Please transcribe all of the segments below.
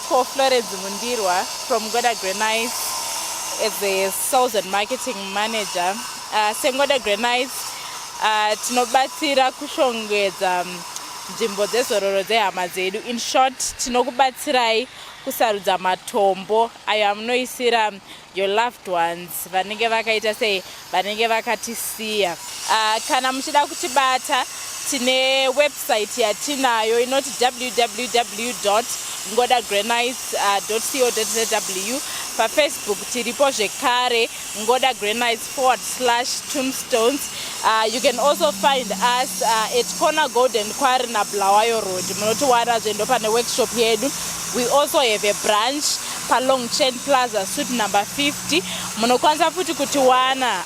Michael Florence Mundirwa from Ngoda Granites as a sales and marketing manager. SeNgoda Granites tinobatsira kushongedza nzvimbo dzezororo dzehama dzedu. In short, tinokubatsirai kusarudza matombo ayo amunoisira your loved ones vanenge vakaita sei, vanenge vakatisiya. Kana muchida kutibata, tine website yatinayo inoti www.ngodagranites.co.zw. PaFacebook tiripo zvekare, Ngoda Granites/tombstones. You can also find us at Corner Golden Quarry naBulawayo Road. Munotiwana ndo pane workshop yedu. We also have a branch paLong Chain Plaza, suite number 50. Munokwanisa futi kutiwana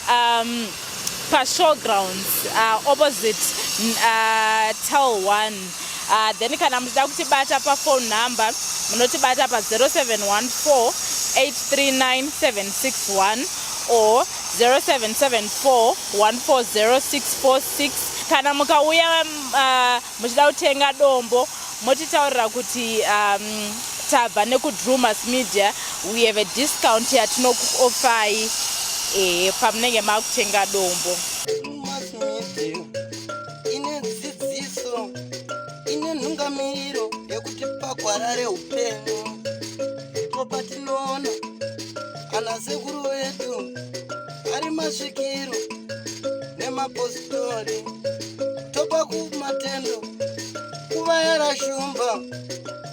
pashowgrounds, opposite Tel 1. Then kana muchida kutibata paphone number, munotibata pa0714 839 761 or 0774 140646. Kana mukauya muchida kutenga dombo, motitaurira kuti tabva nekuDrumas Media, we have a discount yatinokuofai pamunenge makutenga dombo. Drewmas Media ine dzidziso, ine nhungamiriro yekuti pagwara reupenyu ipo patinoona ana sekuru vedu ari masvikiro nemapostori, topa kumatendo kuvayera shumba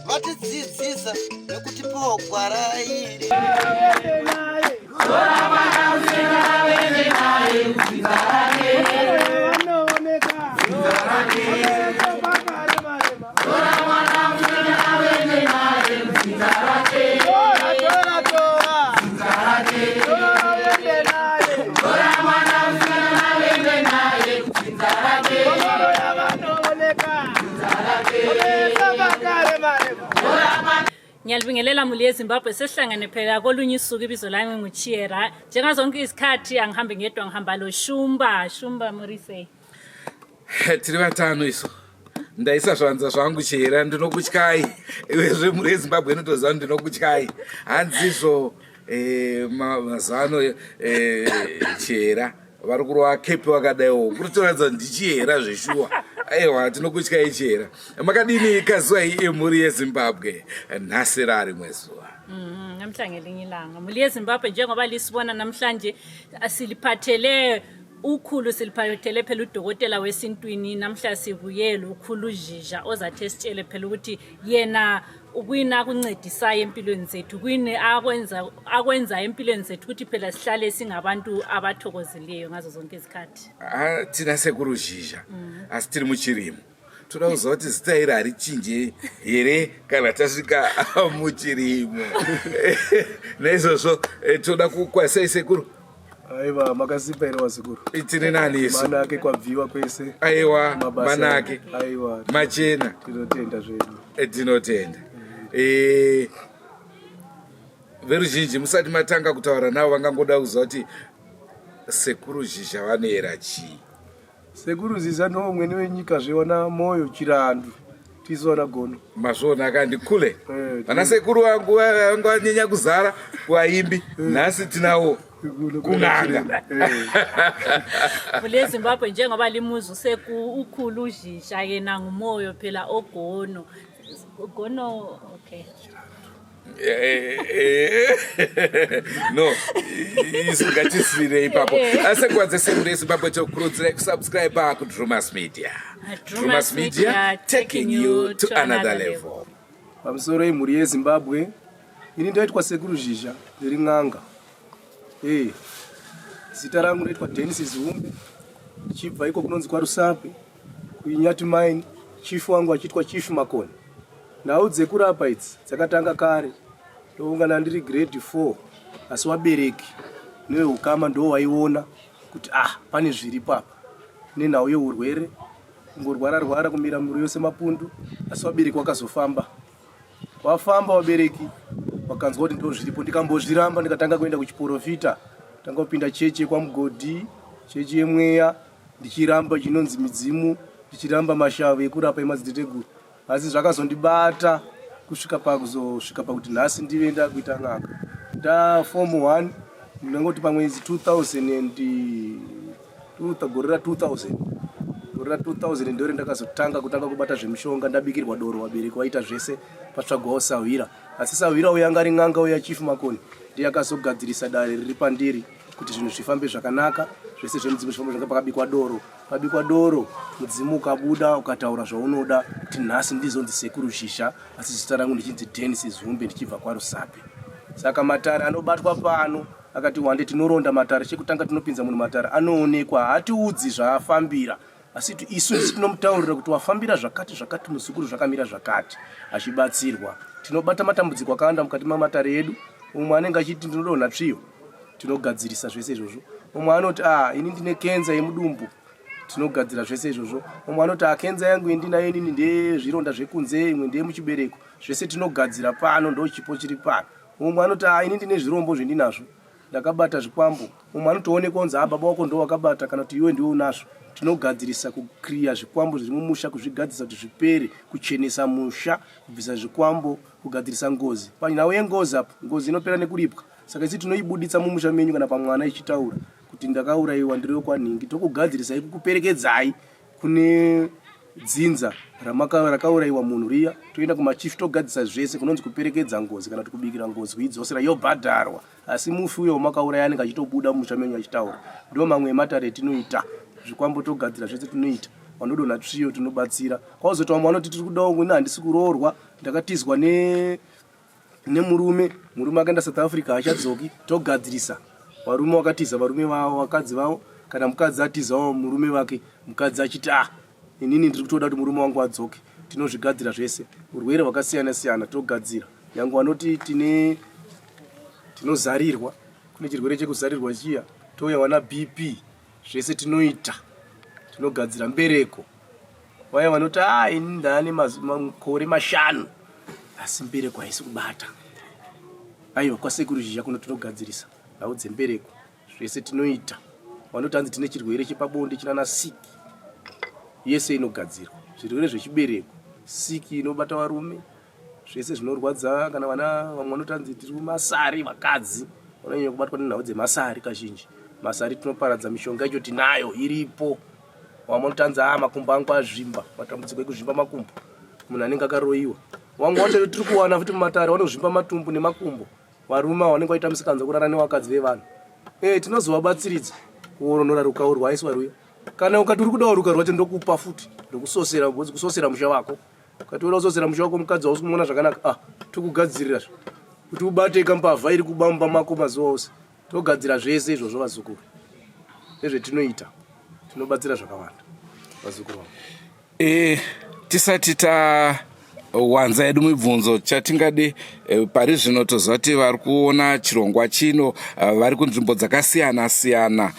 vatidzidzisa nekutipawo gwara iri. Ngiyalibingelela muli yeZimbabwe, sesihlangene phela kolunye usuku. Ibizo lami nguChiera. Njengazonke izikhathi angihambi ngedwa, ngihamba lo Shumba. Shumba, murisei? Tiri vatano isu. Ndaisa zvanza zvangu chera, ndinokutyai. Iwezve mhuri yeZimbabwe inotoziva kuti ndinokutyai. Hanzizvo mazuva ano chera vari kurova kepi wakadaiwo kuritoratidza kuti ndichihera zveshuwa. Aiwa, tinokutyai chera. Makadini kazuva iyi emhuri yeZimbabwe? Nhasi rarimwe zuva. Namhla ngelinye ilanga, muli yeZimbabwe, njengoba lisibona namhlanje siliphathele ukhulu, siliphathele phela udokotela wesintwini. Namhla sibuye lokhulu Zhizha ozathi esitshele phela ukuthi yena kwini akuncedisayo empilweni zethu, kwini akwenza empilweni zethu ukuthi phela sihlale singabantu abathokozileyo ngazo zonke izikhathi. Ah, tina sekuru Zhizha, asi tiri muchirimo. Toda kuziva kuti zita iri harichinje here kana tasvika muchirimo. Naizvozvo toda kukwasai sekuru. Aiwa, makasimba here wazukuru? Tiri nani isu. Manake kwabviwa kwese. Aiwa. Mabasa. Manake. Aiwa. Machena. Tinotenda zvedu. Tinotenda. Veruzhinji musati matanga kutaura navo vangangoda kuziva kuti sekuru Zhizha vanoera chii? Sekuru Zhizha ndo mwene wenyika zvewana Moyo Chirandu, tisu gono. Mazviona kandi kule. Vana sekuru vangu vanga vanyanya kuzara kuvaimbi, nhasi tinawo kun'anga. Muli yeZimbabwe, njengoba limuzi useku ukhulu Zhizha, yena nguMoyo phela ogono gono, okay. No, isu ngatisirire ipapo. Asi nguva dzese mhuri yeZimbabwe tokurudzirai kusubscribe kuDrumas Media. Drumas Media, taking you to another level. Pamusoro yemhuri yeZimbabwe, ini ndoitwa sekuru Zhizha, ndiri n'anga. Zita rangu ndoitwa Denis Ziumbe, ndichibva iko kunonzi kwaRusape, kuInyati Mine, chief wangu achiitwa Chief Makoni. Nhau dzekurapa idzi dzakatanga kare, ndoungana ndiri grade 4, asi wabereki neveukama ndo waiona kuti ah, pane zviripo apa nenhau yeurwere, kungorwara rwara, kumira muviri yose mapundu. Asi vabereki wakazofamba wafamba, vabereki vakanzwa kuti ndo zviripo. Ndikambozviramba, ndikatanga kuenda kuchiporofita, tanga kupinda chechi yekwaMugodhi, chechi yemweya, ndichiramba chinonzi midzimu, ndichiramba mashavi ekurapa emadziteteguru. Asi zvakazondibata. Kusvika pakuzosvika pakuti nhasi ndive ndakuita n'anga nda form 1, ndingangoti pamwedzi 2000 and gore ra 2000, gore ra 2000 ndore ndakazotanga kutanga kubata zvemishonga. Ndabikirwa doro, vabereki vaita zvese, patsvagwawo sahwira. Asi sahwira uyo anga ari n'anga uya, Chief Makoni, ndiye akazogadzirisa dare riri pandiri kuti zvinhu zvifambe zvakanaka, zvese zvemudzimu zvifambe zvakanaka. Pakabikwa doro, pabikwa doro, mudzimu ukabuda ukataura zvaunoda kuti nhasi ndizonzi Sekuru Zhizha, asi zita rangu ndichinzi Denis Zumbe, ndichibva kwaRusape. Saka matare anobatwa pano akati wande. Tinoronda matare. Chekutanga, tinopinza munhu matare, anoonekwa, haatiudzi zvaafambira, asi isu ndisi tinomutaurira kuti wafambira zvakati zvakati, muzukuru, zvakamira zvakati, achibatsirwa. Tinobata matambudziko akawanda mukati mamatare edu. Umwe anenge achiti ndinodonha tsviyo, tinogadzirisa zvese izvozvo. Umwe anoti a ah, ini ndine kenza yemudumbu, tinogadzira zvese izvozvo. Umwe anoti a ah, kenza yangu indinayo inini ndeyezvironda zvekunze, imwe ndeyemuchibereko, zvese tinogadzira pano, ndo chipo chiri pano. Umwe anoti a ah, ini ndine zvirombo zvendinazvo, ndakabata zvikwambo. Umwe anotoonekwa kunzi a baba wako ndo wakabata, kana kuti iwe ndiwe unazvo. Tinogadzirisa, kukriya zvikwambo zviri mumusha, kuzvigadzirisa kuti zvipere, kuchenesa musha, kubvisa zvikwambo, kugadzirisa ngozi. Panhau yengozi apo, ngozi inopera nekuripwa. Saka isi tinoibuditsa mumusha menyu kana pamwana ichitaura kuti ndakaurayiwa, ndiriwo kwanhingi, tokugadzirisai, kukuperekedzai kune dzinza rakaurayiwa munhu riya. Toenda kumachief, togadzisa zvese. Kunonzi kuperekedza ngozi kana kuti kubikira ngozi, kuidzosera, yobhadharwa. Asi mufi uyo wamakauraya anenge achitobuda mumusha menyu achitaura. Ndo mamwe ematare etinoita. Zvikwambo togadzira, zvese tinoita. Vanodonha tsviyo tinobatsira. Kwazoti vamwe vanoti tiri kudawo, ini handisi kuroorwa, ndakatizwa ne nemurume, murume akaenda South Africa, haachadzoki. Togadzirisa varume wakatiza varume vavo, vakadzi vavo, kana mukadzi atizawo murume vake, mukadzi achiti ah, inini ndiri kutoda kuti murume wangu adzoke, tinozvigadzira zvese. Urwere hwakasiyana siyana togadzira. Nyange vanoti tine tinozarirwa, kune chirwere chekuzarirwa chiya, touya vana BP, zvese tinoita. Tinogadzira mbereko. Vaya vanoti a ah, ini ndaane makore 5 asi mbereko haisi kubata, aiwa, kwaSekuru Zhizha kuno tinogadzirisa nhau dzembereko, zvese tinoita. Vanoti hanzi tine chirwere chepabonde chinana siki, yese inogadzirwa. Zvirwere zvechibereko, siki inobata varume, zvese zvinorwadza. Kana vana vamwe vanoti hanzi tiri kumasari, vakadzi vanonyanya kubatwa nenhau dzemasari kazhinji. Masari tinoparadza, mishonga yacho tinayo, iripo. Vamwe vanoti hanzi a ah, makumbo angu azvimba, matambudziko ekuzvimba makumbo, munhu anenge akaroyiwa. Vamwe vacho tiri kuwana futi mumatare vanozvimba matumbu nemakumbo, varume avo vanenge vaita musikanza kurara nevakadzi vevanhu. E, tinozovabatsiridza kuoronora rukawo rwaiswa ruya. Kana ukati uri kudawo ruka rwacho, ndokupa futi, ndokusosera, kusosera musha wako. Ukati uda kusosera musha wako, mukadzi wausi kumuona zvakanaka, ah, tokugadzirira kuti ubate kambavha iri kuba mumba mako mazuva ose. Togadzira zvese izvozvo, vazukuru. Nezvetinoita, tinobatsira zvakawanda, vazukuru vangu. E, tisati tawanza yedu mibvunzo, chatingade pari zvino, toziva kuti vari kuona chirongwa chino vari kunzvimbo dzakasiyana siyana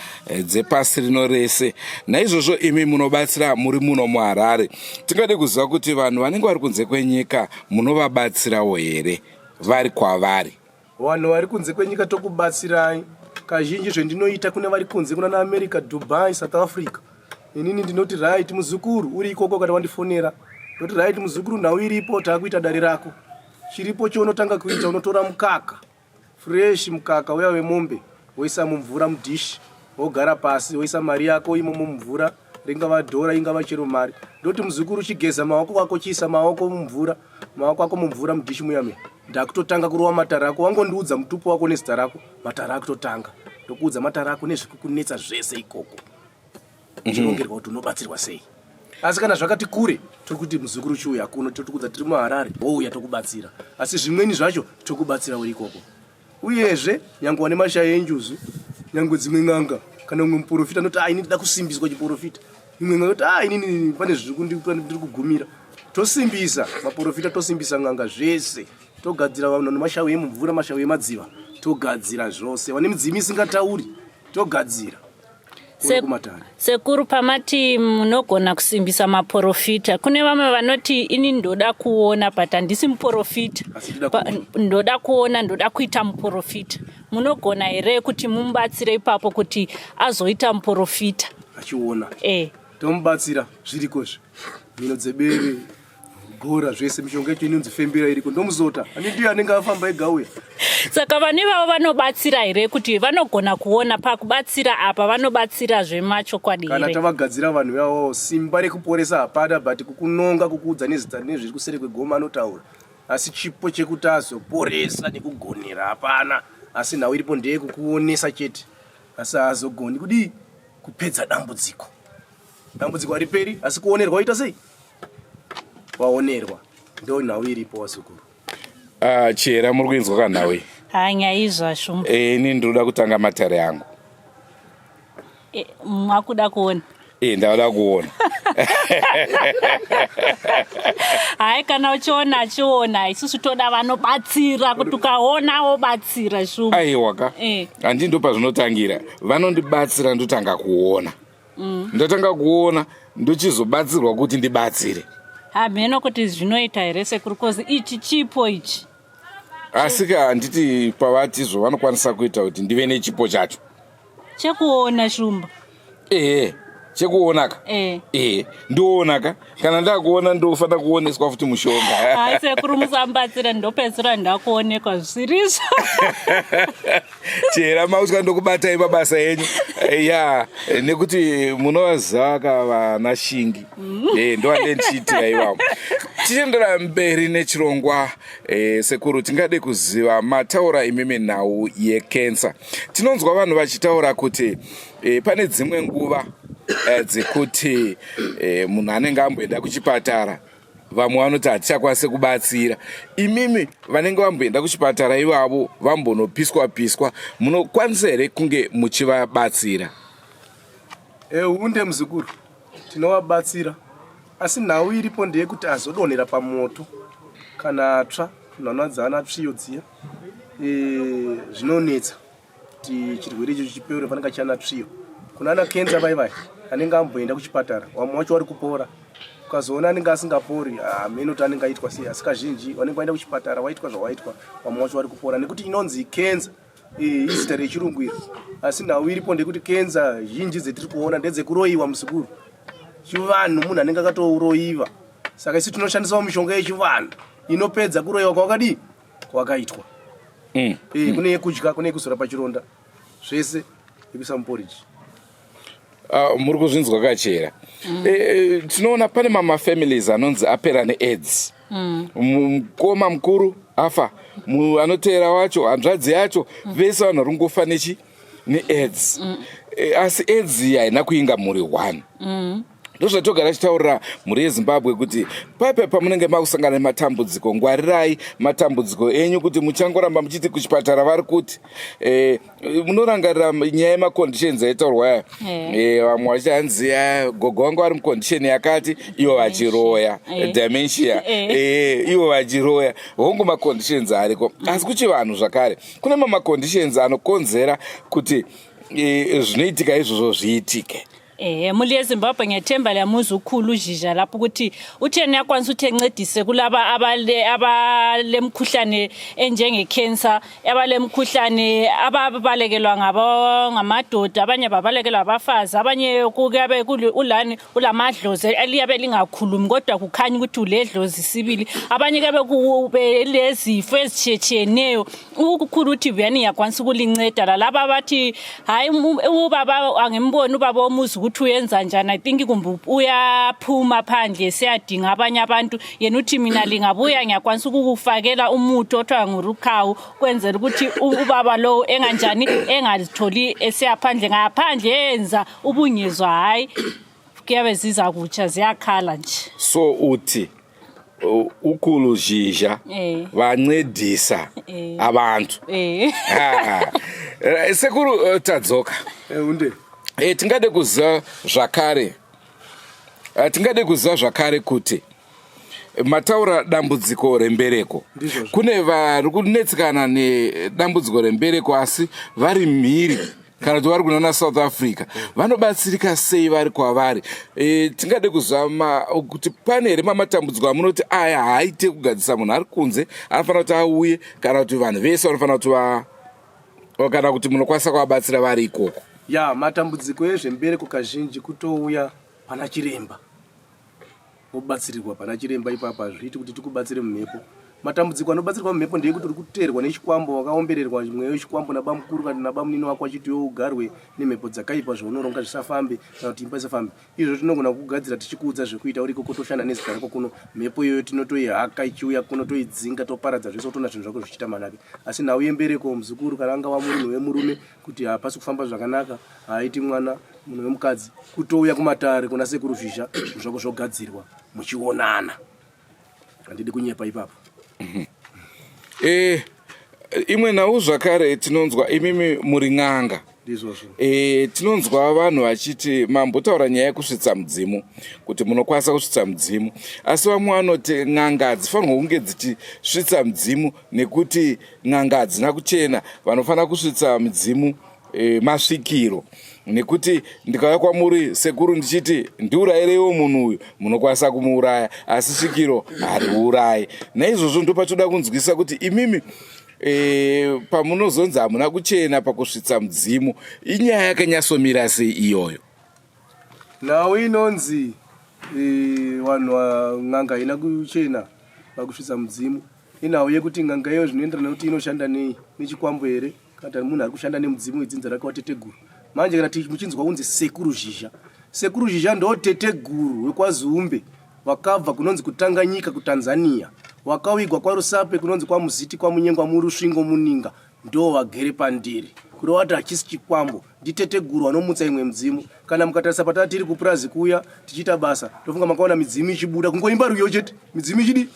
dzepasi rino rese. Naizvozvo imi munobatsira muri muno muHarare, tingade kuziva kuti vanhu vanenge vari kunze kwenyika munovabatsirawo here vari kwavari? Vanhu vari kunze kwenyika tokubatsirai. Kazhinji zvendinoita kune vari kunze, kuna naAmerica, Dubai, South Africa, inini ndinoti right muzukuru, uri ikoko, kana wandifonera ndoti right muzukuru, nhau iripo, taakuita dare rako. Chiripo chounotanga kuita, unotora mukaka fresh, mukaka uya wemombe, woisa mumvura mudhishi, wogara pasi, woisa mari yako imomo mumvura, ringava dhora, ingava chero mari. Ndoti muzukuru, chigeza maoko ako, chiisa maoko mumvura, maoko ako mumvura mudhishi muya muya. Ndakutotanga kurova matare ako. Wangondiudza mutupo wako nezita rako, matare akutotanga. Ndokuudza matare ako nezvikukunetsa zvese ikoko, uchirongerwa kuti unobatsirwa sei. Asi kana zvakati kure, tiri kuti muzukuru, chiuya kuno, totikudza tiri muHarare, wouya tokubatsira. Asi zvimweni zvacho tokubatsira uri ikoko. Uyezve nyange wane mashaya enjuzu, nyange dzimwe n'anga kana umwe muprofita anoti ah, ini ndida kusimbiswa chiprofita, imwe n'anga yoti ah, inini pane zviri ndiri kugumira, tosimbisa maprofita, tosimbisa n'anga, zvese togadzira. Vanhu nemashawi emumvura, mashawi emadziva, togadzira zvose. Vane midzimu isingatauri, togadzira kumatare. Sekuru, pamati munogona kusimbisa maprofita, kune vamwe vanoti ini ndoda kuona but handisi muprofita. Asi ndoda kuona. Ndoda kuona, ndoda kuita muprofita. Munogona here kuti mumubatsire ipapo kuti azoita muprofita? Achiona? E. Tomubatsira, zvirikozve, mhino dzebere. Gora zvese mishonga yacho inonzi fembera iriko ndomuzota ani ndiye anenge afamba ega uya. Saka vane vavo vanobatsira here kuti vanogona kuona pakubatsira apa vanobatsira zvemachokwadi here? Kana tavagadzira vanhu vavo simba rekuporesa hapana but kukunonga kukuudza nezita nezviri kuseri kwegoma anotaura asi chipo chekuti azoporesa nekugonera hapana asi nhau iripo ndeyekukuonesa chete asi haazogoni kudii kupedza dambudziko. Dambudziko hariperi asi kuonerwa waita sei? Waonerwa. Ndo nhau iripo wazukuru. Ah, Chihera muri kuinzwa ka nhau iyi? Haa nyaya izvazvo. Eh, ini ndinoda kutanga matare angu. Eh, makuda kuona? Eh, ndauda kuona. Hayi kana uchiona achiona isusu toda vanobatsira kuti ukaona wobatsira shumba. Aiwa ka. Eh. Handi ndopazvinotangira. Vanondibatsira ndotanga kuona. mm. Ndatanga kuona ndochizobatsirwa kuti ndibatsire. Hamheno kuti zvinoita here sekuru kozi ichi chipo ichi. Asi ka handiti pavatizvo vanokwanisa kuita kuti ndive nechipo chacho. Chekuona shumba. Ehe, chekuonaka. Eh. Ehe, ndoonaka. Kana ndakuona ndofanira kuoneswa futi mushonga. Hayi sekuru musambatsira ndopedzisira ndakuonekwa zvisirizvo. Chera mauswa ndokubatai mabasa enyu. Eh, ya, eh, nekuti munovaziva ka vana Shingi. Eh, ndovande ndichiitira ivavo. Tichiendera mberi nechirongwa eh, sekuru tingade kuziva mataura imimi nhau yekensa. Tinonzwa vanhu vachitaura kuti e, pane dzimwe nguva e, dzekuti e, munhu anenge amboenda kuchipatara vamwe vanoti hatichakwanise kubatsira imimi vanenge vamboenda kuchipatara ivavo vambonopiswa piswa munokwanisa here kunge muchivabatsira ehunde muzukuru tinovabatsira asi nhau iripo ndeyekuti azodonhera pamoto kana atsva nhanha tsviyo dziya e, zvinonetsa kuti chirwere icho chipere fanika chana tsviyo kuna ana kenza vai vai anenge amboenda kuchipatara vamwe wacho vari kupora ukazoona anenge asingapori hameno kuti anenge aitwa sei asi kazhinji vanenge vaenda kuchipatara waitwa zvawaitwa vamwe wacho vari kupora nekuti inonzi kenza izita rechirungu iri asi nhau iripo ndekuti kenza zhinji dzetiri kuona ndedzekuroyiwa muzukuru chivanhu munhu anenge akatouroyiva saka isu tinoshandisawo mishonga yechivanhu inopedza kuroyiwa kwakadii kwakaitwa mm. E, kune yekudya kune yekuzora pachironda zvese yekuisa muporiji uh, muri kuzvinzwa kachera mm. e, tinoona pane mamafamilies anonzi apera neaids mm. mukoma mukuru afa anoteera wacho hanzvadzi yacho mm. vese vanhu vari kungofa nechi neaids mm. e, asi aids iyi haina kuinga mhuri one mm ndozvatogara tichitaurira mhuri yezimbabwe kuti paipai pamunenge makusangana nematambudziko ngwarirai matambudziko enyu kuti muchangoramba muchiti kuchipatara vari kuti eh, munorangarira nyaya yemaconditions aitaurwa aya eh. eh, vamwe vachiti hanzi ah, gogo vangu vari mucondition yakati ivo vachiroya dementia ivo vachiroya hongu maconditions ariko asi kuchivanhu zvakare kune mamaconditions anokonzera kuti zvinoitika izvozvo zviitike Ehe muli yeZimbabwe ngethemba liyamuza ukhulu uZhizha lapho ukuthi utheni uyakwanisa ukuthi encedise kulaba abale abalemkhuhlane enjenge cancer abalemkhuhlane ababalekelwa ngabo ngamadoda abanye babalekelwa abafazi abanye kuyabe ulani ulamadlozi eliyabe lingakhulumi kodwa kukhanya ukuthi uledlozi sibili abanye kuyabe kubelezifo ezitshiyetshiyeneyo ukukhulu ukuthi vuyani ngiyakwanisa ukulinceda lalaba abathi hayi ubaba angimboni ubaba womuzi ukuthi uyenza njani i think kumbe uyaphuma phandle siyadinga abanye abantu yena uthi mina lingabuya ngiyakwanisa ukukufakela umuthi othiwa ngurukhawu kwenzela ukuthi ubaba lowo enganjani engazitholi esiyaphandle ngaphandle yenza ubungezwa hhayi kuyabe ziza kutsha ziyakhala nje so uthi ukhulu zhizha eh. vancedisa eh. abantu eh. Ah. Sekuru tadzoka unde tingade kuziva zvakare tingade kuziva zvakare kuti mataura dambudziko rembereko kune vari kunetsekana nedambudziko rembereko asi vari mhiri kana kuti vari kunana South Africa vanobatsirika sei vari kwavari e, tingade kuzama kuti pane here mamatambudziko amunoti aya haaite kugadzisa munhu ari kunze anofanira kuti auye kana kuti vanhu vese vanofanira kuti va kana kuti munokwanisa kuvabatsira vari ikoko ya matambudziko ezvembereko kazhinji kutouya pana chiremba. Wobatsirirwa pana chiremba ipapa. Hazviiti kuti tikubatsire mumhepo. Matambudziko anobatsirwa mumhepo ndeyekuti uri kuteerwa nechikwambo, wakaombererwa mweya wechikwambo nabamukuru kana nabamunini wako achiti iwe ugarwe nemhepo dzakaipa, zvaunoronga zvisafambe kana kuti imba isafambe. Izvo tinogona kukugadzira tichikuudza zvekuita uri ikoko, toshanda nezita rako kuno. Mhepo iyoyo tinotoihaka ichiuya kuno, toidzinga, toparadza zvese, wotoona zvinhu zvako zvichiita manake. Asi nhau yembereko, muzukuru, kana angava munhu wemurume kuti hapasi kufamba zvakanaka, haaiti mwana, munhu wemukadzi, kutouya kumatare kuna Sekuru Zhizha, zvinhu zvako zvogadzirwa muchionana. Handidi kunyepa ipapo. Imwe nhau zvakare tinonzwa, imimi muri n'anga. Ndizvozvo. Tinonzwa vanhu vachiti mambotaura nyaya yekusvitsa mudzimu, kuti munokwanisa kusvitsa mudzimu, asi vamwe vanoti n'anga hadzifanirwa kunge dzichisvitsa mudzimu nekuti n'anga hadzina kuchena, vanofanira kusvitsa mudzimu masvikiro. Nekuti ndikauya kwamuri sekuru ndichiti ndiurayireiwo munhu uyu, munokwanisa kumuuraya, asi svikiro hariurayi. Naizvozvo ndopatoda kunzwisa kuti imimi pamunozonzi hamuna kuchena pakusvitsa mudzimu, inyaya yakanyatsomira sei iyoyo? Nhau inonzi vanhu n'anga haina kuchena pakusvitsa mudzimu inhau yekuti n'anga iyo zvinoenderana nekuti inoshanda nei, nechikwambo here kana munhu ari kushanda nemudzimu wedzinza rake wateteguru. Manje kana muchinzwa kunzi Sekuru Zhizha, Sekuru Zhizha ndo teteguru wekwaZiumbe, wakabva kunonzi kuTanganyika kuTanzania, wakawigwa kwaRusape kunonzi kwaMuziti kwaMunyengwa muRusvingo Muninga, ndo vagere pandiri. Kureva kuti hachisi chikwambo, nditeteguru vanomutsa imwe mudzimu. Kana mukatarisa pataa tiri kupurazi kuya tichiita basa, tofunga makaona midzimu ichibuda, kungoimba rwiyo chete, midzimu ichidi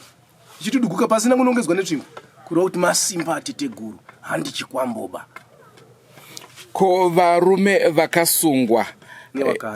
ichituduguka pasina kunongedzwa netsvimbo. Kureva kuti masimba ateteguru, handi chikwamboba. Ko varume vakasungwa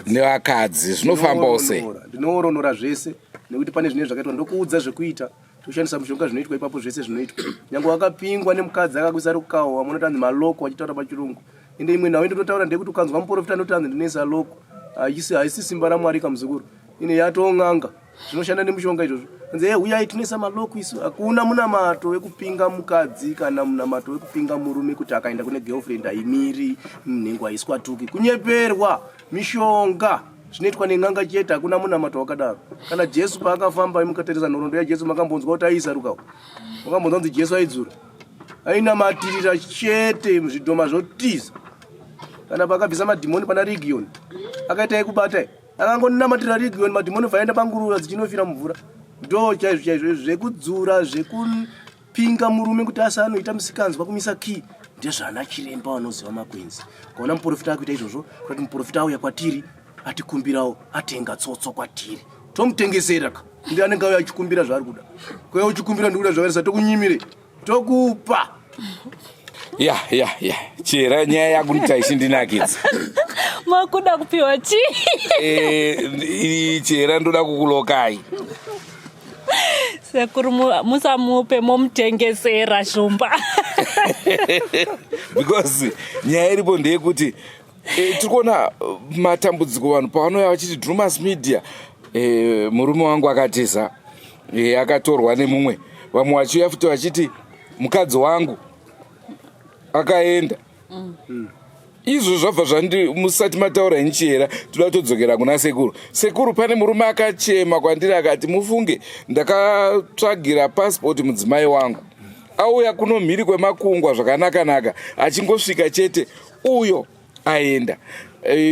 nevakadzi zvinofambawo sei? Ndinoronora zvese nekuti pane zvinenge zvakaitwa, ndokuudza zvekuita, toshandisa mushonga, zvinoitwa ipapo zvese zvinoitwa. Nyange wakapingwa nemukadzi akakuisa rukawo, vamwe vanoti anzi maloko vachitaura pachirungu. Ende imwe nhau indototaura ndeyekuti ukanzwa muprofita anoti anzi ndinoisa loko, haisi simba raMwari kamuzukuru, ine yatong'anga zvinoshanda nemushonga izvozvo. Anzi hey, uyai tinoisa maloko isu. Hakuna munamato wekupinga mukadzi kana munamato wekupinga murume kuti akaenda kune girlfriend haimiri, nhengo haiswatuki. Kunyeperwa mishonga zvinoitwa nen'anga chete, hakuna munamato wakadaro. Kana Jesu paakafamba, mukatarisa nhoroondo yaJesu, makambonzwa kuti aiisa rukawo? Makambonzwa kunzi Jesu aidzura? Ainamatirira chete, zvidhoma zvotiza. Kana paakabvisa madhimoni pana Region, akaita ekubata, akangonamatira Region, madhimoni vaenda panguruva dzichinofira mumvura. Ndo chaizvo chaizvo zvekudzura, zvekupinga murume kuti asanoita musikanzwa, kumisa key, ndezvana chiremba vanoziva makwenzi. Ukaona muprofita akuita izvozvo, kuti muprofita auya kwatiri atikumbirawo, atenga tsotso kwatiri, tomutengesera ka. Ndi anenge auya achikumbira zvaari kuda, kuya uchikumbira ndikuda zvakaisa, tokunyimire, tokupa. Ya ya ya, chera nyaya yakuita ichindinakidza. Makuda kupiwa chii? Chera, ndoda kukulokai. Sekuru, musamupe, momutengesera shumba. Because nyaya iripo ndeyekuti tiri kuona matambudziko, vanhu pavanouya vachiti Drumas Media, murume wangu akatiza, akatorwa nemumwe. Vamwe vachiuya futi vachiti mukadzi wangu akaenda. Izvo zvabva zvandi musati mataura inchera, toda kutodzokera kuna sekuru. Sekuru, pane murume akachema kwandiri akati, "Mufunge, ndakatsvagira pasipoti mudzimai wangu, auya kuno mhiri kwemakungwa zvakanaka-naka, achingosvika chete uyo aenda."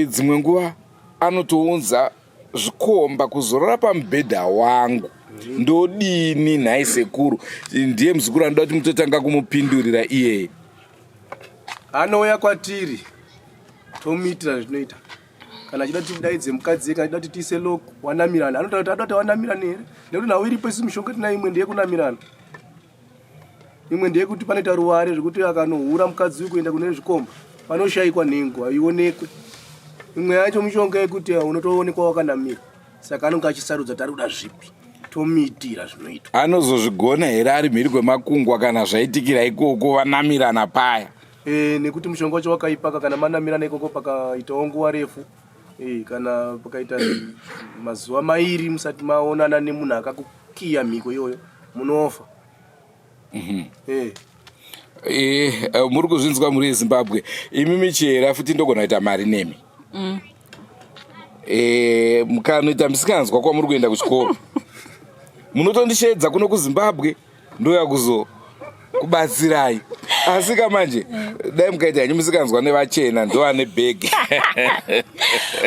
Dzimwe nguva anotounza zvikomba kuzorora pamubhedha wangu. Ndodini nhai sekuru? Ndiye muzukuru anoda kuti mutotanga kumupindurira iyeye. Anouya kwatiri, tomuitira zvinoita. Kana achida kuti tidaidze mukadzi, kana achida kuti tiise lock, wanamirana, anotaura kuti ada kuti wanamirana here, nekuti nhau iripo isi mishonga tina, imwe ndeyekunamirana, imwe ndeyekuti panoita ruware zvekuti akanohura mukadzi uyu kuenda kune zvikomba panoshayikwa, nhengo haionekwe. Imwe yacho mishonga yekuti unotoonekwa wakanamira. Saka anonge achisarudza kuti ari kuda zvipi, tomuitira zvinoitwa. Anozozvigona here ari mhiri kwemakungwa kana zvaitikira ikoko vanamirana paya? Nekuti mushonga wacho wakaipaka. Kana manamirana ikoko pakaitawo nguva refu, kana pakaita mazuva 2 musati maonana nemunhu akakukiya mhiko iyoyo, munofa. Muri kuzvinzwa muri yeZimbabwe imi, michera futi ndogona kuita mari nemi. Mukanoita misikanzwa kwamuri kuenda kuchikoro. Munotondisheedza kuno kuZimbabwe ndouya kuzo kubatsirai. Asi ka manje dai mukaita henyu musikanzwa nevachena ndoane bhegi.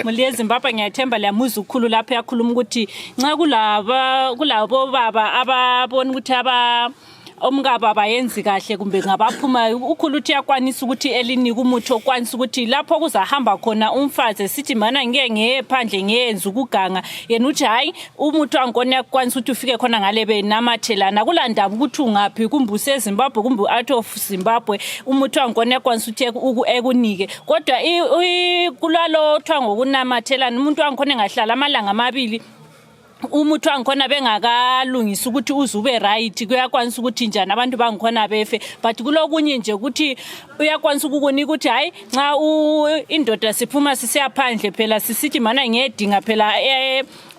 Mhuri yeZimbabwe ngiyathemba liyamuzwa ukhulu lapho yakhuluma ukuthi nxa kulaba kulabo baba ababona ukuthi aba omkabo abayenzi kahle kumbe ngabaphumayo, ukhulu uthi uyakwanisa ukuthi elinike umuthi okwanisa ukuthi lapho kuzahamba khona umfazi esithi mana ngike ngeye phandle ngiyenza ukuganga, yena uthi hhayi, umuthi wangikhona uyakwanisa ukuthi ufike khona ngale benamathelana, kulandaba ukuthi ungaphi, kumbe useZimbabwe kumbe out of Zimbabwe, umuthi wangikhona uyakwanisa ukuthi ekunike. Kodwa kulalo othiwa ngokunamathelana, umuntu wangikhona engahlala amalanga amabili umuthi wangikhona bengakalungisi ukuthi uze ube right, kuyakwanisa ukuthi njani abantu bangikhona befe. But kulokunye nje ukuthi uyakwanisa ukukunika ukuthi hhayi, nxa indoda siphuma sisiya phandle phela sisithi mana ngiyedinga phela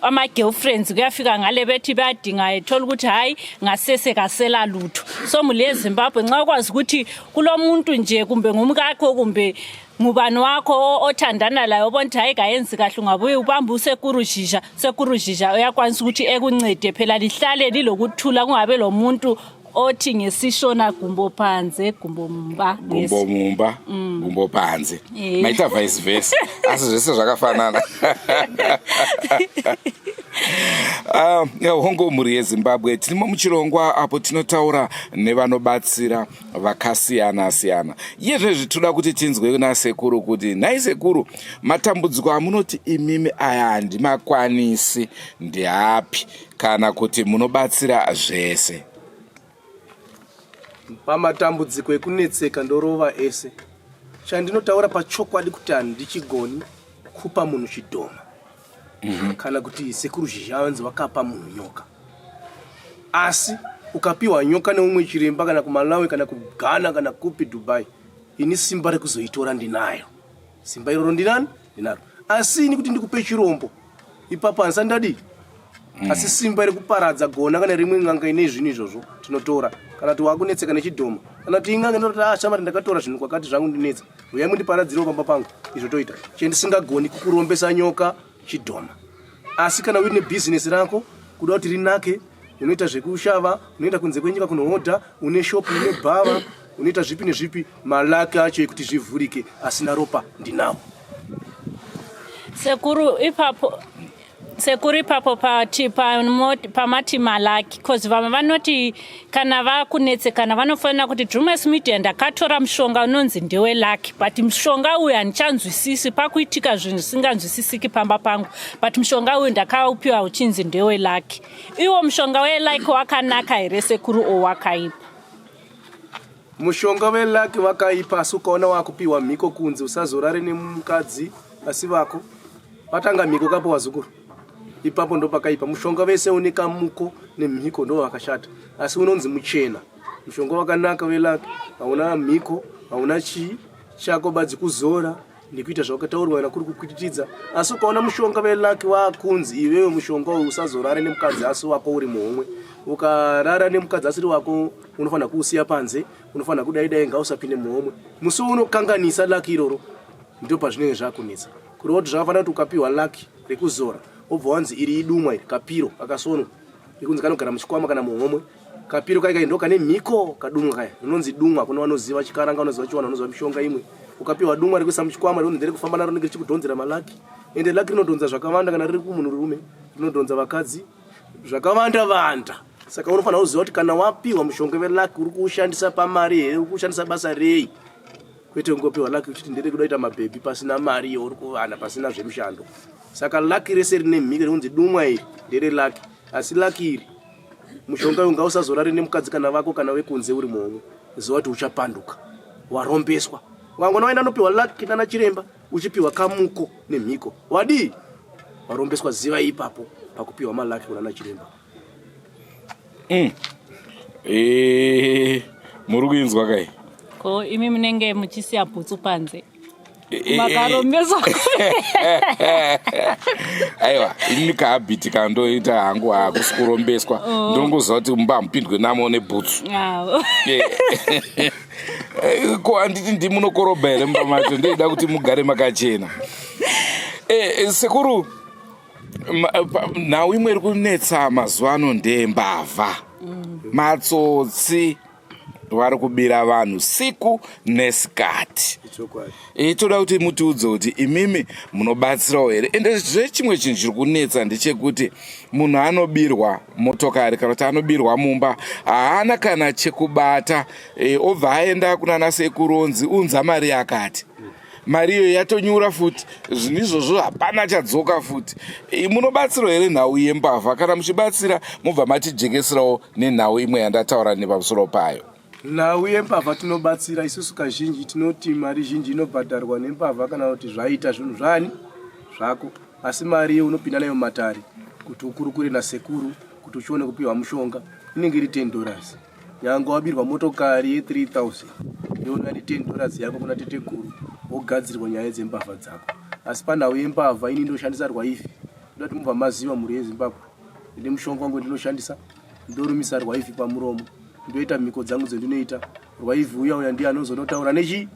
ama-girlfriends, kuyafika ngale bethi bayadinga, ethola ukuthi hhayi, ngasese kasela lutho. So mhuri yeZimbabwe, nxa ukwazi ukuthi kulo muntu nje kumbe ngumkakho kumbe ngubani wakho othandana laye, obona ukuthi hayi, kayenzi kahle, ungabuye ubambe usekuru Zhizha. Sekuru Zhizha uyakwanisa ukuthi ekuncede phela lihlale lilokuthula, kungabe lo muntu othi ngesishona gumbo phansi gumbo mumba. Gumbo mumba, gumbo panze. Maita vice versa, asi zvese zvakafanana. Ah, hongo mhuri yeZimbabwe, tirimo muchirongwa apo tinotaura nevanobatsira vakasiyana siyana. Iyezvezvi toda kuti tinzwe nasekuru kuti nhai sekuru, matambudziko amunoti imimi aya handimakwanisi ndeapi, kana kuti munobatsira zvese? Pamatambudziko ekunetseka ndorova ese. Chandinotaura pachokwadi kuti handichigoni kupa munhu chidhoma kana kuti sekuru Zhizha vanzi vakapa munhu nyoka. Asi ukapiwa nyoka neumwe chiremba kana kuMalawi kana kuGhana kana kupi, Dubai, ini simba rekuzoitora ndinayo. Simba iroro ndinani? Ndinaro. Asi ini kuti ndikupe chirombo, ipapo handisati ndadii. Asi simba rekuparadza gona kana rimwe n'anga ine zvinhu izvozvo tinotora. Kana kuti wakunetseka nechidhoma, kana kuti in'anga inototi, "Ah, shamari, ndakatora zvinhu kwakati, zvangu ndinetsa, uyai mundiparadziriwo pamba pangu," izvo toita. Chendisingagoni kukurombesa nyoka, chidhoma. Asi kana uine bhizinesi rako, kuda kuti rinake, unoita zvekushava, unoenda kunze kwenyika kunohodha, une shopu, une bhava, unoita zvipi nezvipi, malaki acho ekuti zvivhurike asina ropa ndinawo. Sekuru, ipapo, sekuru, ipapo pati pamati malaki, cause vamwe vanoti kana vakunetsekana vanofanira kuti, "Drumas Media, ndakatora mushonga unonzi ndewe lucky, but mushonga uyu handichanzwisisi, pakuitika zvinhu zvisinganzwisisiki pamba pangu, but mushonga uyu ndakaupiwa uchinzi ndewe lucky." Iwo mushonga welucky wakanaka here sekuru, o wakaipa? Mushonga welucky wakaipa, asi ukaona wakupiwa mhiko kunzi usazorare nemukadzi asi vako, patanga mhiko kapo wazukuru, ipapo ndo pakaipa. Mushonga vese une kamuko nemhiko ndo wakashata. Asi unonzi muchena, mushonga wakanaka welucky, hauna mhiko, hauna chii chako, badzi kuzora nekuita zvakataurwa kana kuri kukwititidza. Asi ukaona mushonga velucky wakunzi iwewe mushonga uyu usazorare nemukadzi asi wako uri muhomwe, ukarara nemukadzi asiri wako unofanira kuusiya panze, unofanira kudai dai, ngausapinde muhomwe, musi unokanganisa lucky iroro, ndo pazvinenge zvakunetsa. Kureva kuti zvakafanira kuti ukapiwa lucky rekuzora, wobva wanzi iri idumwa, iri kapiro kakasonwa ikunzi kanogara muchikwama kana muhomwe, kapiro kai kai ndo kane mhiko, kadumwa kaya rinonzi dumwa. Kune vanoziva chikaranga, vanoziva chiwana, vanoziva mishonga imwe. Ukapiwa dumwa rekuisa muchikwama rinonzi nderekufamba naro, rinenge richikudhonzera malucky. Ende lucky rinodhonza zvakawanda. Kana riri kumunhu rume, rinodhonza vakadzi zvakawanda vanda. Saka unofanira kuziva kuti kana wapiwa mushonga welucky, uri kuushandisa pamari here, uri kuushandisa basa rei, kwete kungopiwa lucky uchiti ndere kuda kuita mabhebhi pasina mari yauri kuvana, pasina zvemushando. Saka lucky rese rine mhiko rinonzi dumwa iri ndere lucky. Asi lucky iri, mushonga uyu, ngausazorare nemukadzi kana vako kana wekunze uri muhomwe, ziva kuti uchapanduka, warombeswa. Wangona waenda nopiwa lucky nana chiremba, uchipiwa kamuko nemhiko, wadii? Warombeswa. Ziva ipapo pakupiwa malucky kunana chiremba. Muri kuinzwa kai? Ko imi munenge muchisiya bhutsu panze, makarombeswa? Aiwa, ini kahabit kandoita hangu hakusi kurombeswa. Ndinongoziva kuti mumba hamupindwe namo nebhutsu. Ko handiti ndimunokorobha here mumba macho? Ndoida kuti mugare makachena. Sekuru. Nhau imwe iri kunetsa mazuva ano ndeyembavha. Matsotsi vari kubira vanhu siku nesikati. E, toda kuti mutiudze kuti imimi munobatsirawo here? Ende zvechimwe chinhu chiri kunetsa ndechekuti munhu anobirwa motokari kana kuti anobirwa mumba, haana kana chekubata, e, obva aenda kunana sekuru onzi unza mari yakati. Mari iyoyo yatonyura futi, zvinhu izvozvo hapana chadzoka futi. E, munobatsirawo here nhau yembavha? Kana muchibatsira, mobva matijekeserawo nenhau imwe yandataura nepamusoro payo. Nhau yembavha tinobatsira isusu. Kazhinji tinoti mari zhinji inobhadharwa nembavha kana kuti zvaita zvinhu zvani zvako, asi mari iyo unopinda nayo mumatare kuti ukurukure nasekuru kuti uchione kupiwa mushonga inenge iri $10. Nyange wabirwa motokari ye3000, iona ne $10 yako kuna teteguru, wogadzirwa nyaya dzembavha dzako. Asi panhau yembavha ini ndoshandisa rwaifi. Ndoda kuti mubva maziva, mhuri yeZimbabwe, ndine mushonga wangu ndinoshandisa. Ndorumisa rwaifi pamuromo, ndoita mhiko dzangu dzendinoita. Rwaivhi uya uya ndiye anozonotaura nechi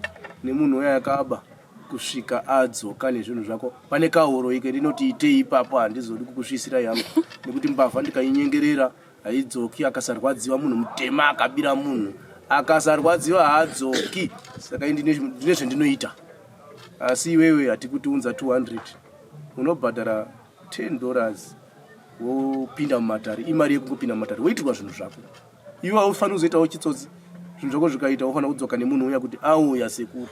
nemunhu uya akaba kusvika adzoka nezvinhu zvako. Pane kahoro ike ndinoti itei ipapo, handizodi kukusvisira yangu nekuti mbavha ndikainyengerera haidzoki. Akasarwadziwa, munhu mutema akabira munhu akasarwadziwa haadzoki. Saka ndine zvendinoita, asi iwewe hatikuti unza 200, unobhadhara $10 wopinda mumatare. Imari yekungopinda mumatare, woitirwa zvinhu zvako. Iwe haufaniri kuzoitawo chitsotsi. Zvinhu zvako zvikaita, wofanira kudzoka nemunhu uya kuti auya sekuru,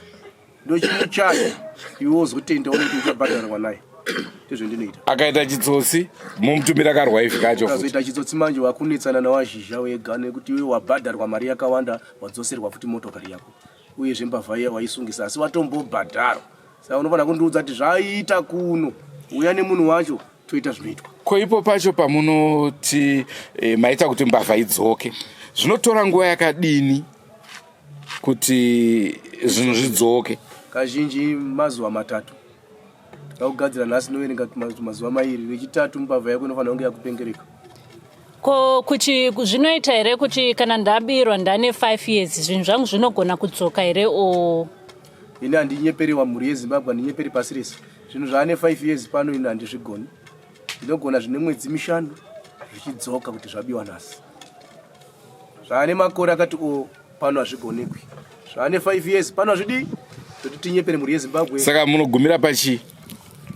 ndochimuchayo, iwe wozotenda une kuti uchabhadharwa naye. Ndezvendinoita. Akaita chitsotsi, mumutumira karwaifi kacho futi. Ukazoita chitsotsi manje wakunetsana nawazhizha wega, nekuti iwe wabhadharwa mari yakawanda, wadzoserwa futi motokari yako, uyezve mbavha iya waisungisa, asi watombobhadharwa. Saka unofanira kundiudza kuti zvaita kuno, uya nemunhu wacho, toita zvinoitwa. Ko ipo pacho pamunoti maita kuti mbavha idzoke, zvinotora nguva yakadini kuti zvinhu zvidzoke? Kazhinji mazuva 3. Takugadzira nhasi, noverenga mazuva mairi, rechitatu mbavha yako inofanira kunge yakupengereka. Ko kuti zvinoita here kuti kana ndabirwa ndane 5 years, zvinhu zvangu zvinogona kudzoka here o? Ini handinyeperewa, mhuri yeZimbabwe, handinyeperi pasi rese. Zvinhu zvaane 5 years pano ini handizvigoni. Ndinogona zvine mwedzi 5 zvichidzoka kuti zvabiwa nhasi. Zvaane makore akati o pano hazvigonekwi. Zvaane 5 years pano hazvidii kuti tinyepere mhuri yeZimbabwe. Saka munogumira pachii?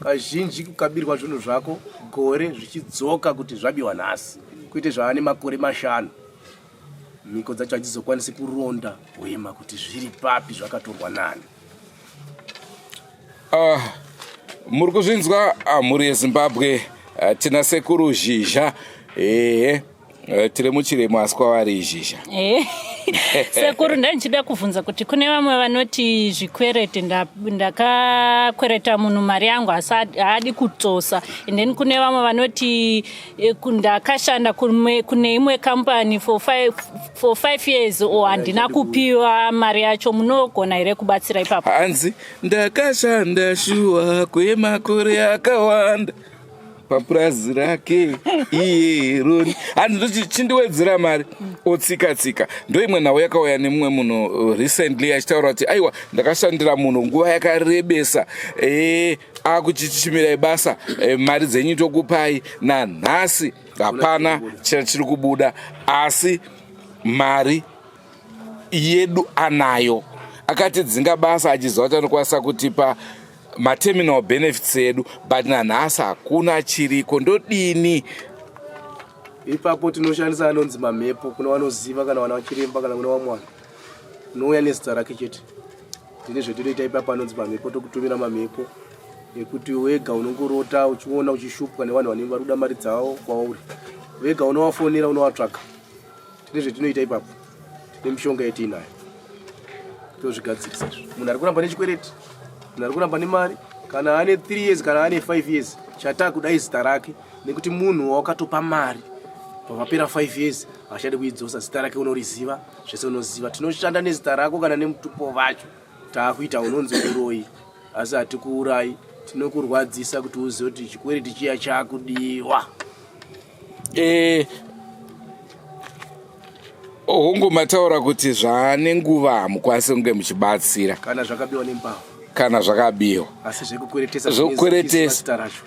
Kazhinji kukabirwa zvinhu zvako gore, zvichidzoka kuti zvabiwa nhasi, kwete zvaane makore 5. Mhiko dzacho hadzizokwanisi kuronda hwema kuti zviri papi, zvakatorwa nani. Muri kuzvinzwa, mhuri yeZimbabwe, tina sekuru Zhizha. Ehe, tiri muchiremo, asi kwavari Zhizha. Sekuru, ndandichida kubvunza kuti kune vamwe vanoti zvikwereti, ndakakwereta munhu mari yangu asi haadi kudzosa. And then kune vamwe vanoti ndakashanda kune imwe company for 5 years or handina kupiwa mari yacho. Munogona here kubatsira ipapo? Hanzi ndakashanda shuwa kwemakore akawanda papurazi rake iyeroni, hanzi ndoti chindiwedzera mari, otsika tsika. Ndo imwe nhau yakauya nemumwe munhu recently achitaura kuti aiwa, ndakashandira munhu nguva yakarebesa, akuchichimirai basa, mari dzenyu tokupai, nanhasi hapana chiri kubuda, asi mari yedu anayo. Akatidzinga basa achiziva kuti anokwanisa kutipa materminal benefits edu, but nanhasi hakuna chiriko, ndodini? Ipapo tinoshandisa anonzi mamhepo. Kuna vanoziva, kana vana vachiremba, kana kuna vamwe vanhu, unouya nezita rake chete. Tine zvetinoita ipapo anonzi mamhepo. Tokutumira mamhepo ekuti wega unongorota uchiona uchishupwa nevanhu vanenge vari kuda mari dzavo kwauri. Wega unovafonera, unovatsvaga. Tine zvetinoita ipapo, tine mishonga yetiinayo, tozvigadzirisa izvo. Munhu ari kuramba nechikwereti, munhu ari kuramba nemari, kana ane 3 years, kana ane 5 years, chatakudai zita rake, nekuti munhu wawakatopa mari pamapera 5 years hachadi kuidzosa. Zita rake unoriziva, zvese unoziva. Tinoshanda nezita rako kana nemutupo vacho. Taakuita unonzi uroyi, asi hatikuurayi. Tinokurwadzisa kuti uzive kuti chikwereti chiya chakudiwa. Hongu, mataura kuti zvaane nguva hamukwanisi kunge muchibatsira. Kana zvakabiwa nembavha. Kana zvakabiwa. Asi zvekukweretesa Zvekukweretesa. zita racho.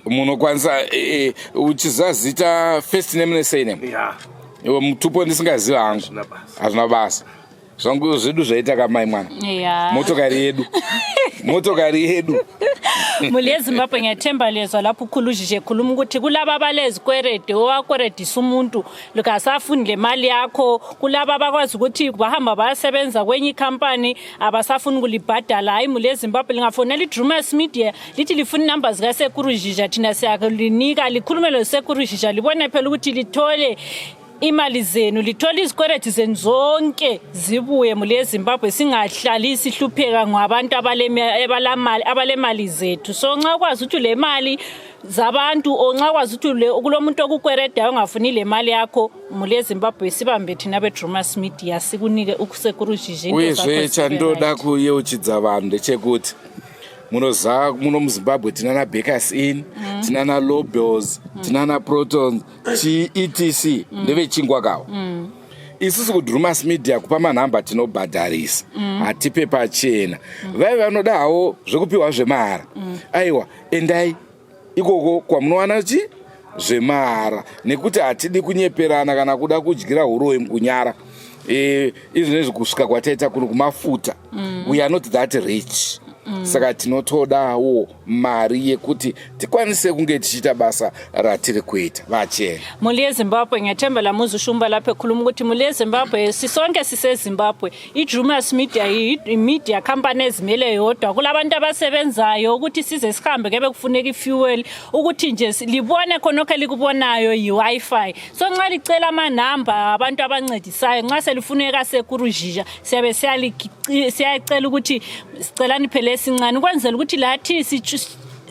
Munokwanisa eh, uchiziva zita, first name nesurname? Ya. Iwe mutupo ndisingaziva hangu. Hazvina basa. Hazvina basa. Zvangu zvedu zvaita kamai mwana. Ya. Motokari yedu, motokari yedu. Muli yeZimbabwe, ngiyathemba lezwa lapho ukhulu uZhizhe ekhuluma ukuthi kulaba abalezikwerede, owakweredisa umuntu likasafuni le mali yakho, kulaba abakwazi ukuthi bahamba bayasebenza kwenye ikhampani, abasafuni ukulibhadala. Hayi, muli yeZimbabwe, lingafonela iDrumas Media lithi lifuna inamba zikaSekuru Zhizha, thina siyakulinika, likhulume loSekuru Zhizha, libone phela ukuthi lithole imali zenu, lithole izikweredi zenu zonke zibuye. Muli yeZimbabwe, singahlali sihlupheka ngabantu abalemali zethu. So nxa ukwazi ukuthi le mali zabantu or nxa ukwazi ukuthi kulo muntu okukweredayo ongafuni le mali yakho, muli yeZimbabwe, sibambe thina beDrumas Media, sikunike uSekuru Zhizha, into zakho Uyezve zibe chandoda right. kuyeuchidza vanhu ndechekuti munoziva muno muZimbabwe tinana Bakers Inn, tinana Lobels, tinana Protons, etc. Ndevechingwa kawo. Isusu kuDrumas Media kupa manhamba tinobhadharisa, hatipe pachena. Vai vanoda hawo zvekupiwa zvemahara, aiwa, endai ikoko kwamunowana chi zvemahara, nekuti hatidi kunyeperana kana kuda kudyira uroyi mukunyara. Izvinezvi kusvika kwataita kuno kumafuta, we are not that rich, saka tinotodawo mari yekuti tikwanise kunge tichiita basa ratiri kuita vachena. Muli yeZimbabwe, ngiyathemba lamuza uShumba lapho ekhuluma ukuthi muli yeZimbabwe, sisonke siseZimbabwe. IDrumas Media i-media company ezimele yodwa, kulabantu abasebenzayo ukuthi size sihambe, kebe kufuneka i-fuel ukuthi nje libone khonokho elikubonayo yi-Wi-Fi. So nxa licela amanamba abantu abancedisayo, nxa selifuneka Sekuru Zhizha, siyabe siyacela ukuthi sicelani phela esincane ukwenzela ukuthi lathi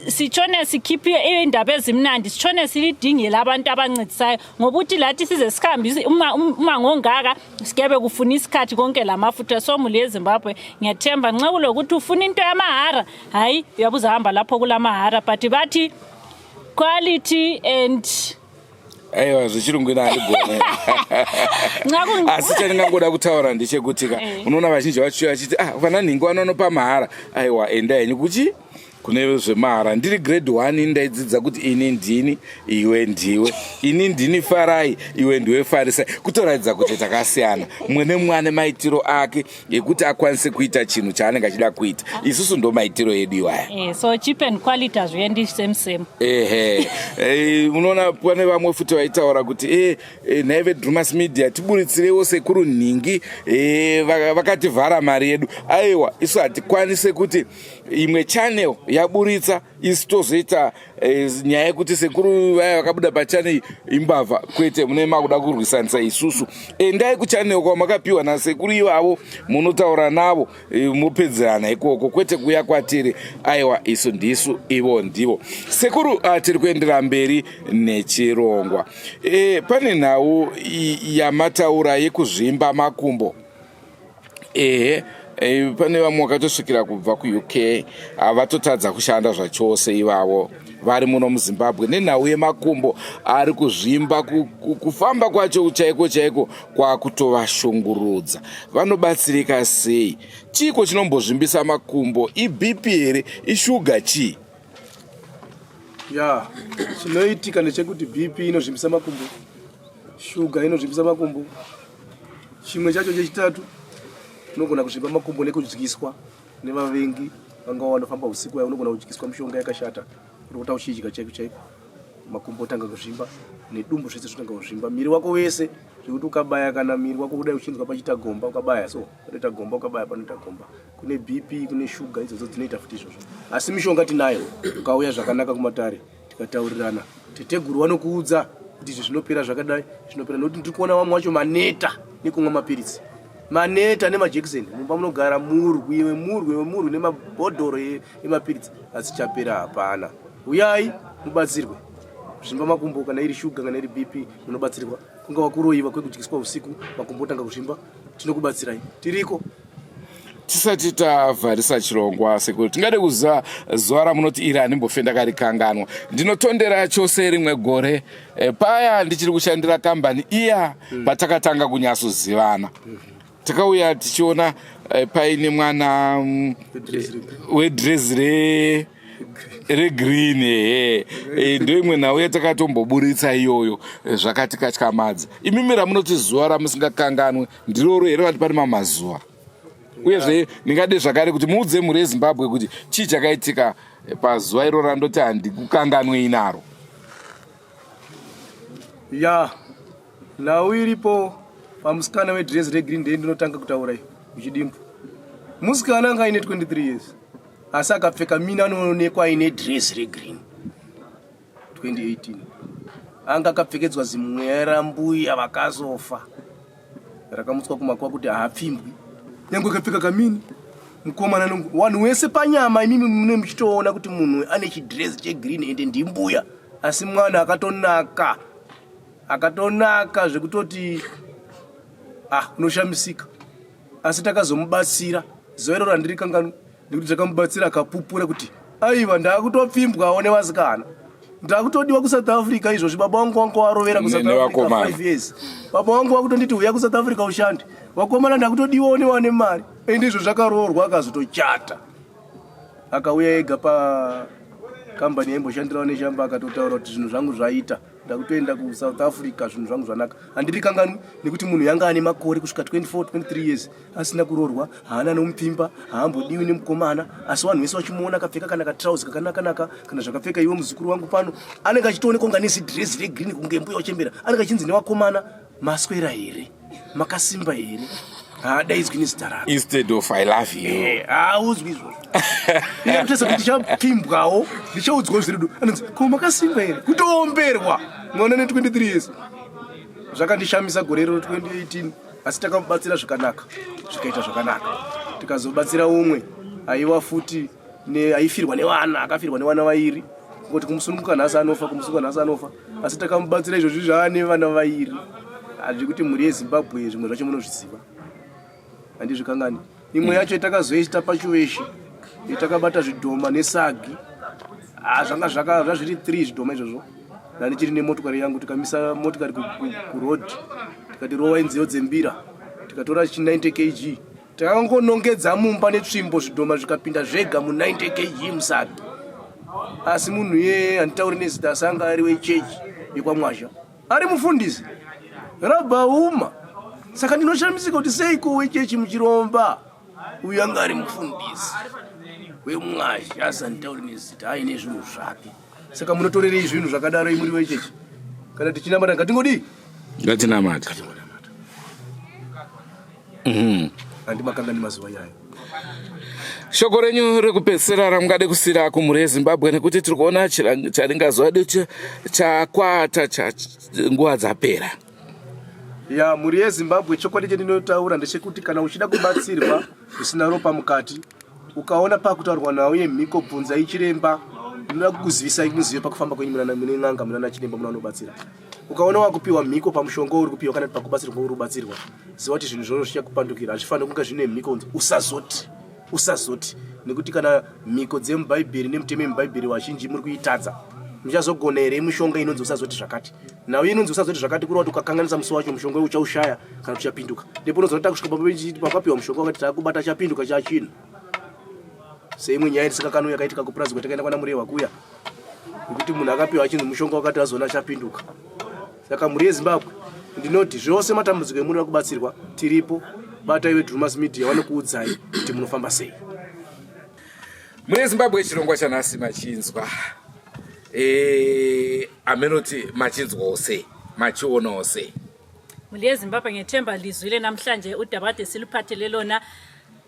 sitshone sikhiphe indaba ezimnandi, sitshone silidingele abantu abancedisayo, ngoba uthi lathi size sihambe uma ngongaka sikebe kufuna isikhathi konke lamafutha. So muli yeZimbabwe, ngiyathemba nxa kulokuthi ufuna into yamahara, hayi, uyabe uzahamba lapho kulamahara, but bathi quality and Aiwa, zvechirungu ina handigone. Nxa Asi chandingangoda kutaura ndechekuti ka unoona vazhinji vachiuya vachiti, "Ah, vana nhingi vanonopa mahara." Aiwa, endai henyu kuchi kune zvemahara. Ndiri grade 1 ndaidzidza kuti ini ndini, iwe ndiwe, ini ndini Farai, iwe ndiwe Farisai, kutoratidza kuti takasiyana, mumwe nemumwe ane maitiro ake ekuti akwanise kuita chinhu chaanenge achida kuita. Isusu ndo maitiro edu iwaya. So cheap and quality hazviendi same same. Ehe. Unoona pane vamwe futi vaitaura kuti nhai veDrumas Media, tiburitsirewo Sekuru Nhingi, vakativhara mari yedu. Aiwa, isu hatikwanise kuti imwe channel yaburitsa, isu tozoita nyaya yekuti sekuru vaya vakabuda pachannel imbavha. Kwete, mune makuda kurwisanisa isusu. Endai kuchannel kwamakapiwa nasekuru ivavo, munotaura navo, mopedzerana ikoko, kwete kuuya kwatiri. Aiwa, isu ndisu, ivo ndivo. Sekuru, tiri kuendera mberi nechirongwa. Pane nhau yamataura yekuzvimba makumbo. Ehe, pane vamwe vakatosvikira kubva kuUK, havatotadza kushanda zvachose ivavo vari muno muZimbabwe nenhau yemakumbo ari kuzvimba, kufamba kwacho chaiko chaiko kwakutovashungurudza. Vanobatsirika sei? Chiiko chinombozvimbisa makumbo? IBP here? Ishuga? Chii? Ya, chinoitika ndechekuti BP inozvimbisa makumbo, shuga inozvimbisa makumbo. Chimwe chacho chechitatu, unogona kuzvimba makumbo nekudyiswa nevavengi vanga vanofamba usiku vaya. Unogona kudyiswa mishonga yakashata, urikuta uchidya chaiko chaiko, makumbo otanga kuzvimba nedumbu, zvese zvotanga kuzvimba, miri wako wese, zvekuti ukabaya kana miri wako kudai uchinzwa pachiita gomba, ukabaya so panoita gomba, ukabaya panoita gomba. Kune BP, kune shuga, idzodzo dzinoita futi izvozvo. Asi mishonga tinayo, ukauya zvakanaka kumatare tikataurirana, teteguru vanokuudza kuti izvi zvinopera zvakadai, zvinopera. Nokuti ndiri kuona vamwe vacho maneta nekumwa mapiritsi, maneta nemajekiseni, mumba munogara murwi wemurwi wemurwi nemabhodhoro emapiritsi, asi chapera hapana. Uyai mubatsirwe kuzvimba makumbo, kana iri shuga, kana iri BP, munobatsirwa. Kungava kuroyiwa kwekudyiswa usiku, makumbo otanga kuzvimba, tinokubatsirai, tiriko. Tisati tavharisa chirongwa, sekuru, tingade kuziva zuva ramunoti iri handimbofe ndakarikanganwa. Ndinotondera chose rimwe gore, paya ndichiri kushandira kambani iya, patakatanga kunyatsozivana, takauya tichiona paine mwana wedrezi re Regreen ehe. Eh, ndoimwe nhau yatakatomboburitsa iyoyo eh, zvakatikatyamadza. Imimi ramunoti zuva ramusingakanganwe ndiroro here vati pane mamazuva? Uyezve ndingade zvakare kuti muudze mhuri yeZimbabwe kuti chii chakaitika eh, pazuva iro randoti handikukanganwei naro. Ya, nhau iripo pamusikana wedress regreen ndei ndinotanga kutaura iyo muchidimbu. Musikana anga aine 23 years asi akapfeka mini anoonekwa aine dress regreen 2018 anga akapfekedzwa zimweya rambuya vakazofa rakamutswa kumakuva kuti haapfimbwi nyange akapfeka kamini mukomana vanhu wese panyama imimi mune muchitoona kuti munhu ane chidress chegreen ende ndimbuya asi mwana akatonaka akatonaka zvekutoti ah unoshamisika asi takazomubatsira zuva iro randiri kanganwa nekuti takamubatsira akapupura kuti aiwa ndakutopfimbwawo nevasikana ndakutodiwa kusouth africa izvozvi baba vangu wanga warovera kusouth africa 5 years baba vangu vakutonditi huya kusouth africa ushande vakomana ndakutodiwawo newane mari ende izvo zvakaroorwa akazotochata akauya ega pakambani yaimboshandirawo neshamba akatotaura kuti zvinhu zvangu zvaita ndakutoenda kusouth africa zvinhu zvangu zvanaka handiri kanganwi nekuti munhu yanga ane makore kusvika 24 23 years asina kuroorwa haana nomupfimba haambodiwi nemukomana asi vanhu vese vachimuona akapfeka kana katrauzi kakanakanaka kana zvakapfeka iwe muzukuru wangu pano anenge achitoonekwa kunge ane zidrezi regreen kunge mbuya uchembera anenge achinzi nevakomana maswera here makasimba here haadaidzwi nezita rake instead of i love you eh, haaudzwi izvozvo iyakutesa kuti ndichapfimbwawo ndichaudzwawo zviri du anonzi ko makasimba here kutoomberwa mwana ne 23 years zvakandishamisa gore iroro 2018 asi takamubatsira zvakanaka zvikaita zvakanaka tikazobatsira umwe aiwa futi aifirwa nevana akafirwa nevana vairi ngoti kumusununguka nhasi anofa kumusununguka nhasi anofa asi takamubatsira izvozvi zvaane vana vairi hazvikuti mhuri yezimbabwe zvimwe zvacho munozviziva handizvikangani imwe yacho yatakazoita pachiweshe yatakabata zvidhoma nesagi ah, zvanga zvaka zvazviri 3 zvidhoma izvozvo ndandichiri nemotokari yangu tikamisa motikari kuroad tikati rowai nziyo dzembira tikatora chi 90 kg takangonongedza mumba netsvimbo zvidhoma zvikapinda zvega mu 90 kg musagi asi munhu iyeye handitauri nezita asi anga ari wechechi yekwamwazha ari mufundisi rabhauma saka ndinoshamisika kuti seiko wechechi muchiromba uyu anga ari mufundisi wemwazha asi handitauri nezita aine zvinhu zvake saka munotorerei zvinhu zvakadaro imuri wechechi kana tichinamata ngatingodii ngatinamata mhm. handimakangani mazuva iyayo shoko renyu rekupedzisira ramungade kusira kumhuri yezimbabwe nekuti tiri kuona charingazuva chakwata nguva dzapera ya mhuri yezimbabwe chokwadi chendinotaura ndechekuti kana uchida kubatsirwa zvisina ropa mukati ukaona pakutaurwa nhau yemhiko bvunzai chiremba ndinoda kukuzivisai muzive pakufamba kwenyu mune n'anga munana chiremba muna vanobatsira ukaona wakupiwa mhiko pamushonga uri kupiwa kana pakubatsirwa uri kubatsirwa ziva kuti zvinhu zvoro zvichakupandukira hazvifaniri kunge zvine mhiko unzi usazoti usazoti nekuti kana mhiko dzemubhaibheri nemutemo yemubhaibheri vazhinji muri kuitadza muchazogona here mishonga inonzi usazoti zvakati nhau inonzi usazoti zvakati kureva kuti ukakanganisa musi wacho mushonga uchaushaya kana kuti uchapinduka ndipo unozoona takusvika pakapiwa mushonga wakati takubata chapinduka chachinhu seimwe nyaya ndisikakanui yakaitika kupurazi kwatakaenda kwana murewa kuya nekuti munhu akapiwa achinzi mushonga wakati azoona chapinduka saka mhuri yezimbabwe ndinoti zvose matambudziko emunoda kubatsirwa tiripo batai vedrumas media vanokuudzai kuti munofamba sei mhuri yezimbabwe chirongwa chanhasi machinzwa e, amenoti machinzwawo sei machionawo sei Mhuri yeZimbabwe ngethemba lizwile namhlanje udaba kade siluphathele lona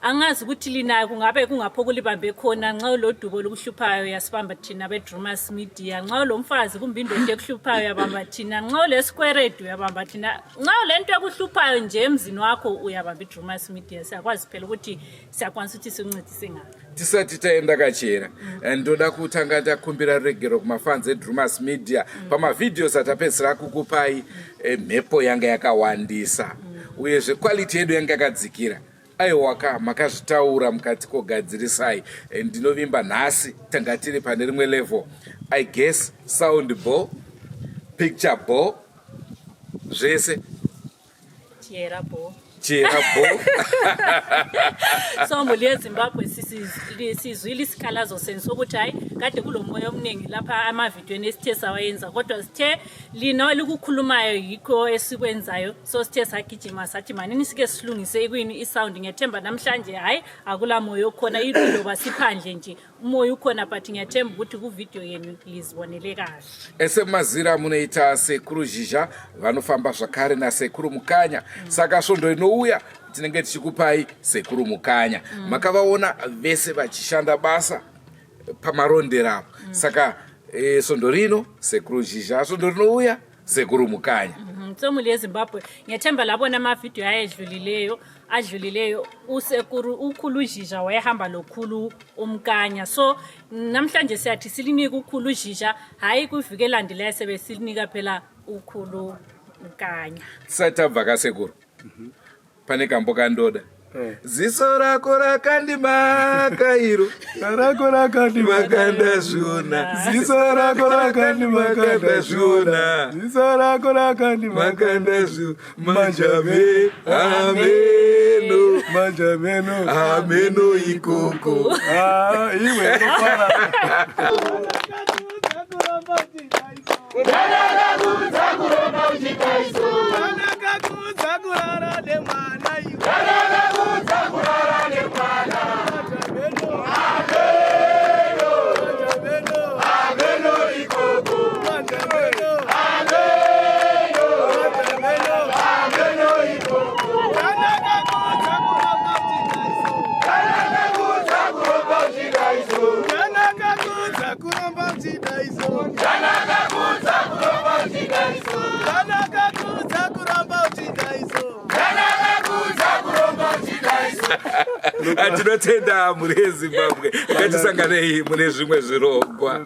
angazi ukuthi linayo kungabe kungapho kulibambe khona nxa ulodubo olukuhluphayo yasibamba thina bedrumas media nxa ulomfazi kumbe indoda ekuhluphayo uyabamba thina nxa ulesikweredu uyabamba thina nxa ulento ekuhluphayo nje emzini wakho uyabamba idrumas media siyakwazi phela ukuthi siyakwanisa ukuthi sikuncedise ngaphi tisati taenda kachera mm. Ndoda kutanga takumbira ruregero kumafans edrumas media mm. Pamavhidhios atapedzisira kukupai mm. Mhepo yanga yakawandisa mm. Uyezve quality yedu yanga yakadzikira aiwaka makazvitaura mukati kogadzirisai eh, ndinovimba nhasi tanga tiri pane rimwe level i guess sound ball picture ball zvese chiyera ball. Chera bo. So mhuli yeZimbabwe, sizwile isikhalazo senu sokuthi hayi, kade kulomoya omningi lapha amavidiyweni esithe sawayenza, kodwa sithe lina elikukhulumayo yikho esikwenzayo. So sithe sagijima sathi manini sike silungise ikwini isound. Ngiyethemba namhlanje hayi, akula moya okhona, iloba siphandle nje umoya ukhona, but ngiyathemba ukuthi kuvidiyo yenu lizibonele kahle. Esemazira munoita Sekuru Zhizha vanofamba zvakare naSekuru Mukanya. Saka svondo rinouya tinenge tichikupai Sekuru Mukanya. Makavaona vese vachishanda basa pamarondera apo. Saka svondo rino Sekuru Zhizha, svondo rinouya Sekuru Mukanya. So mhuli yeZimbabwe, ngiyethemba labona amavidiyo ayedlulileyo adlulileyo, usekuru ukhulu Zhizha wayehamba lokhulu uMkanya. So namhlanje siyathi silinike ukhulu Zhizha, hhayi, kwiviki elandelayo sebe silinika phela ukhulu Mkanya. Tisati tabva kasekuru, pane kambo kandoda. Ziso rako rakandimaka iro. Rako rakandimaka. Makandazviona. Ziso rako rakandimaka. Makandazviona. Ziso rako rakandimaka. Makandazviona manjame ameno. Manjameno. Ameno ikoko. Ah, iwe nofara. Kurara nemwana iwe. Ameno ikoko. Ameno. Ameno. Ameno ikoko. Kanakakudza kuramba uchidaiso. Kanakakudza kuramba uchidaiso. Kanakakudza kuramba uchidaiso. Kanakakudza kuramba uchidaiso. Tinotenda mhuri yeZimbabwe, ngatisanganei mune zvimwe zvirongwa.